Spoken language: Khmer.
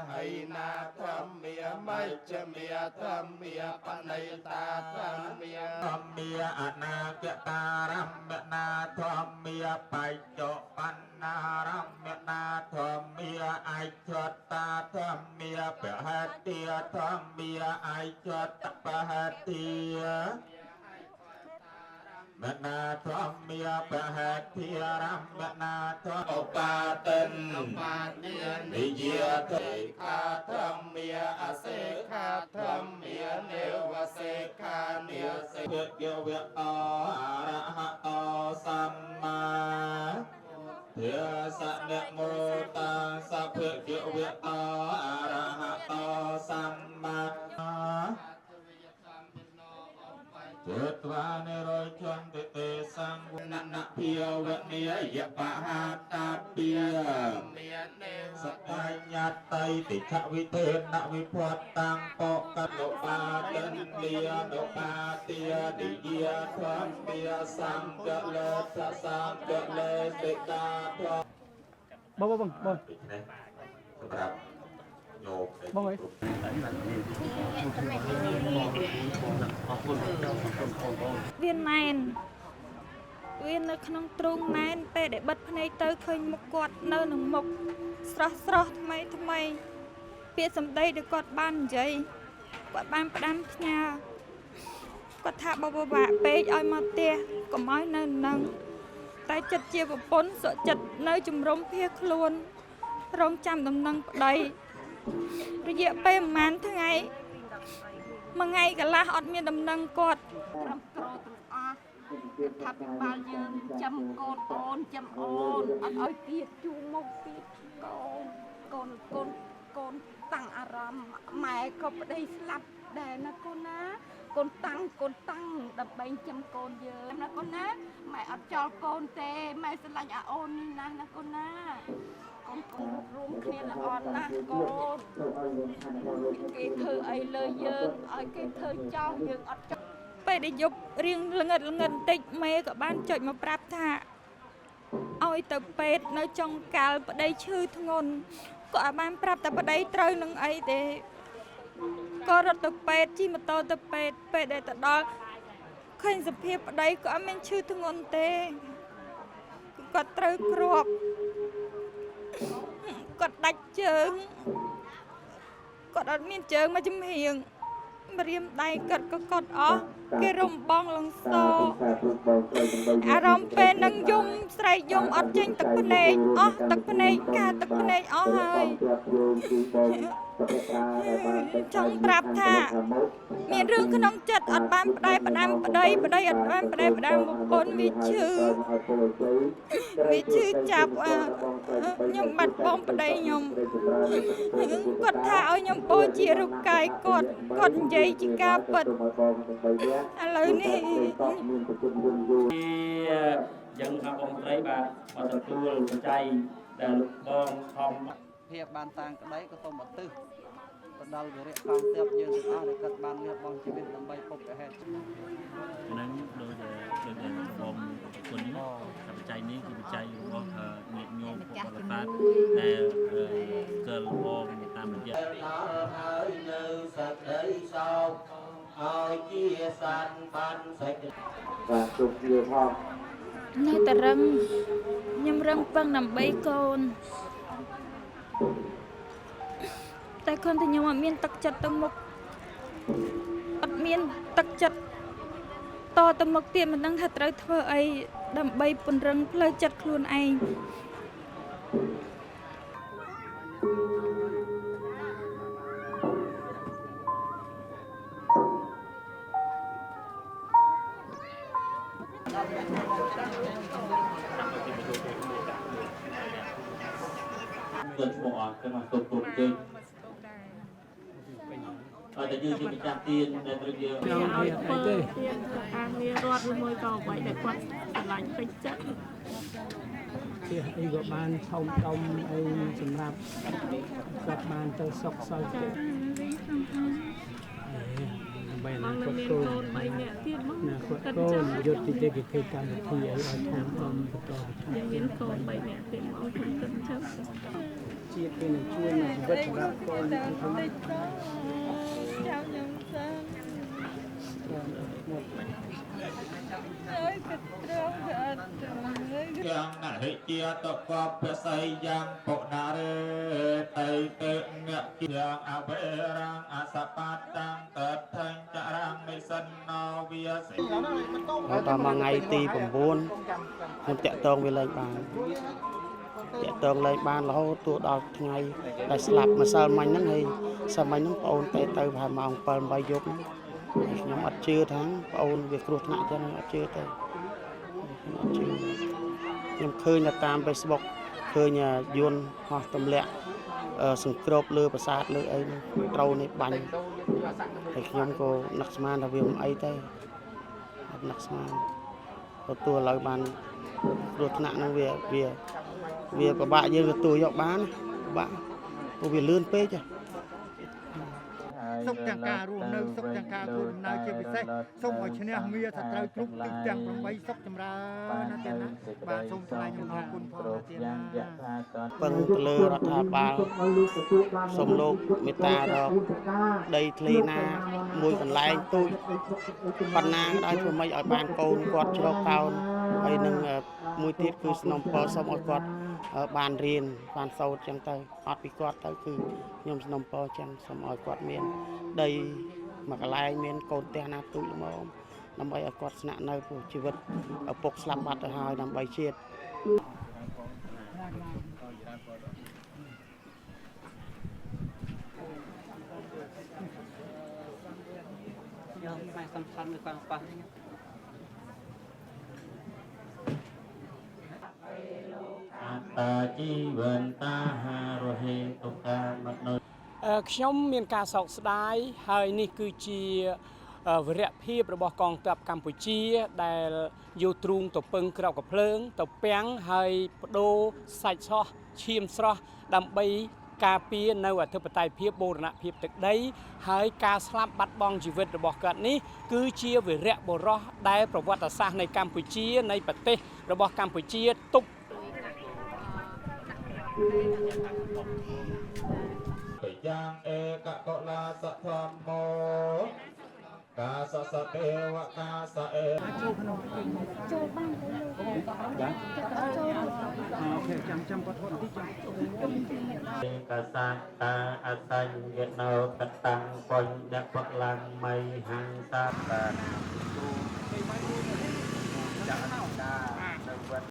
ហៃណាធម្មាមជ្ឈមាធម្មាបណៃតាធម្មា ធម្មាអនាគតារមណាធម្មាបច្ចុប្បន្នារមណាធម្មាអច្ឆតាធម្មាពហតិធម្មាអច្ឆតពហតិមនាធម្មាពហតិរមនាធ ឧបាតិន ឧបាទា និយាតិខាធម្មាអសេខាធម្មានេវសេខានិសេ ភគវៈអរហតោសម្មាធាសនមោតាសភគវៈអរហតោសម្មាចេត្វានិរោចន្តិទេសង្វននភាវនិយបហាតាពាសបញ្ញតិតិខវិធេនវិភតតាំងបកតុបាតិនលានុបាទានិយាធម្មាសង្កលេសសង្កលេសិកាធ បងបងបង ដូច្នេះសម្រាប់ញោម បងអើយ វាណែនវានៅក្នុងទ្រូងណែនពេលដែលបិទភ្នែកទៅឃើញមុខគាត់នៅនឹងមុខស្រស់ស្រស់ថ្មីថ្មីពាក្យសម្ដីដែលគាត់បាននិយាយគាត់បានផ្ដាំផ្ញើគាត់ថាបើពិបាកពេកឲ្យមកផ្ទះកុំឲ្យនៅនឹងតែចិត្តជាប្រពន្ធសុខចិត្តនៅជំរុំភៀសខ្លួនរងចាំដំណឹងប្តីរយៈពេលប្រហែលថ្ងៃមួយថ្ងៃកន្លះអត់មានដំណឹងគាត់ ត្រឹមត្រូវទាំងអស់រដ្ឋាភិបាលយើងចាំកូនអូនចាំអូនអត់ឲ្យទៀតជូរមុខទៀតកូនកូនកូនកូនតាំងអារម្មណ៍ម៉ែក៏ប្តីស្លាប់ដែរណាកូនណាកូនតាំងកូនតាំងដើម្បីចាំកូនយើងណាកូនណាម៉ែអត់ចោលកូនទេម៉ែស្រឡាញ់អាអូននេះណាស់ណាកូនណាកូនកូនរួមគ្នាល្អណាស់កូនគេធ្វើអីលើយើងឲ្យគេធ្វើចោលយើងអត់ចោល ពេលដែលយប់រៀងល្ងិតល្ងិតបន្តិចមេក៏បានចុចមកប្រាប់ថាឲ្យទៅពេទ្យនៅចុងកាលប្តីឈឺធ្ងន់ក៏អត់បានប្រាប់តែប្តីត្រូវនឹងអីទេក៏រត់ទៅពេទ្យជិះម៉ូតូទៅពេទ្យពេលដែលទៅដល់ឃើញសភាពប្តីក៏អត់មានឈឺធ្ងន់ទេគាត់ត្រូវគ្រាប់គាត់ដាច់ជើងគាត់អត់មានជើងមកចំហៀងម្រាមដៃគាត់ក៏កត់អស់គេរំបងលងសអារម្មណ៍ពេលនឹងយំស្រែកយំអត់ចេញទឹកភ្នែកអស់ទឹកភ្នែកការទឹកភ្នែកអស់ហើយចង់ប្រាប់ថាមានរឿងក្នុងចិត្តអត់បានប្តីផ្ដាំប្តីប្តីអត់បានប្តីផ្ដាំប្រពន្ធវាឈឺវាឈឺចាប់ខ្ញុំបាត់បងប្តីខ្ញុំគាត់ថាឲ្យខ្ញុំបូជារូបកាយគាត់គាត់និយាយជាការពិតឥឡូវនេះ យ៉ាងថាបងស្រីបាទមកទទួលបច្ច័យដែលលោកបងខំ ភាពបានតាំងក្តីក៏សូមឧទ្ទិសទៅដល់វីរៈកងទ័ពយើងទាំងអស់ដែលគាត់បានលះបង់ជីវិតដើម្បីពុព្វហេតុ នឹងដូចដូចបងគុណនេះថាបច្ច័យនេះគឺបច្ច័យរបស់ញាតិញោមពុទ្ធបរិស័ទដែលកិលបងតាមរយៈ ដល់ហើយនៅសក្តីសោកឲ្យជាសត្វបានសេចក្តី បាទគ្រប់គ្នាផង នៅតែរឹងខ្ញុំរឹងពឹងដើម្បីកូនតែគ្រាន់តែខ្ញុំអត់មានទឹកចិត្តទៅមុខអត់មានទឹកចិត្តតទៅមុខទៀតមិនដឹងថាត្រូវធ្វើអីដើម្បីពង្រឹងផ្លូវចិត្តខ្លួនឯង គាត់ឈ្មោះអត់គាត់មកទុកទុកជើងអត់តែយើងជាម្ចាស់ទានដែលត្រូវយើង ឲ្យធ្វើទានការងាររដ្ឋឬមួយក៏អ្វីដែលគាត់ស្រឡាញ់ពេញចិត្ត ផ្ទះអីក៏បានធំដុំអីសម្រាប់គាត់បានទៅសុខសោយទេដើម្បីអ បង នា នៅមាគតកូ នកូន3នាក់ទៀតមក អនាគត គិត កូ ចឹង នយុទ្ធទីគេធ្វើកម្មវិធីអីឲ្យធំដុំបន្តទៅ យើងមានកូន3នាក់ទៀតមកខ្ញុំគិតចឹង ច ជាតិគេនឹងជួយមួយជីវិតសម្រាប់កូន តិចទៅចាំខ្ញុំសិន មក ហើយក៏ត្រង់ក៏អត់ទៅ យ៉ាងណហិជាតកបស័យយ៉ាងបុណារេតៃតេអ្នកយ៉ាងអវេរាងអសបតាំងតថញ្ចរាំនិសិនោវាសិ ហើយដល់មកថ្ងៃទី9ខ្ញុំតាក់ទងវាលែងបានតាក់ទងលែងបានរហូតទោះដល់ថ្ងៃដែលស្លាប់ម្សិលមិញហ្នឹងហើយសិលមិញហ្នឹងប្អូនទៅទៅប្រហែលម៉ោង7 8យប់ហ្នឹងហើយខ្ញុំអត់ជឿថាប្អូនវាគ្រោះថ្នាក់ចឹងអត់ជឿទេខ្ញុំអត់ជឿខ្ញុំឃើញតែតាម Facebook ឃើញយន្តហោះទម្លាក់សង្គ្របលើប្រាសាទលើអីហ្នឹងត្រូវនេះបាញ់ហើយខ្ញុំក៏នឹកស្មានថាវាមិនអីទេអត់នឹកស្មានទទួលឥឡូវបានគ្រោះថ្នាក់ហ្នឹងវាវាវាពិបាកយើងទទួលយកបានពិបាកព្រោះវាលឿនពេកហ៎ សុខទាំងការរស់នៅសុខទាំងការធ្វើដំណើរជាពិសេសសូមឲ្យឈ្នះមាសត្រូវគ្រប់ទិសទាំង8សុខចម្រើនណាទៀតណាបាទសូមថ្លែងអំណរគុណផងណាទៀតណា ពឹងទៅលើរដ្ឋាភិបាលសូមលោកមេត្តារកដីធ្លីណាមួយកន្លែងទូចប៉ុណ្ណាក៏ដោយធ្វើម៉េចឲ្យបានកូនគាត់ជ្រកកោនហើយនឹងមួយទៀតគឺស្នំពរសូមឲ្យគាត់បានរៀនបានសូត្រចឹងទៅអត់ពីគាត់ទៅគឺខ្ញុំស្នំពរចឹងសូមឲ្យគាត់មានដីមួយកន្លែងមានកូនផ្ទះណាទូចល្មមដើម្បីឲ្យគាត់ស្នាក់នៅព្រោះជីវិតឪពុកស្លាប់បាត់ទៅហើយដើម្បីជាតិ ខ្ញុំខ្មែរសំខាន់មួយគាត់ប៉ះ អត្តាជីវិនតាហារហេតុកាមនោ ខ្ញុំមានការសោកស្ដាយហើយនេះគឺជាវរភាពរបស់កងទ័ពកម្ពុជាដែលយកទ្រូងទៅពឹងក្រោកកំភ្លើងទៅពាំងហើយបដូរសាច់សោះឈាមស្រស់ដើម្បីការពារនៅអធិបតេយ្យភាពបូរណភាពទឹកដីហើយការស្លាប់បាត់បង់ជីវិតរបស់គាត់នេះគឺជាវីរៈបុរសដែលប្រវត្តិសាស្ត្រនៃកម្ពុជានៃប្រទេសរបស់កម្ពុជាទុក យ៉ាងឯកកុលាសធម្មោកាសសទេវកាសអេ ចូលក្នុង ចូលបានទៅលោក បាទ ចូល អូខេចាំចាំគាត់ថតបន្តិចចាំ កសតាអសញ្ញណោកតាំងបញ្ញបលាំងមៃហង្សាបាទ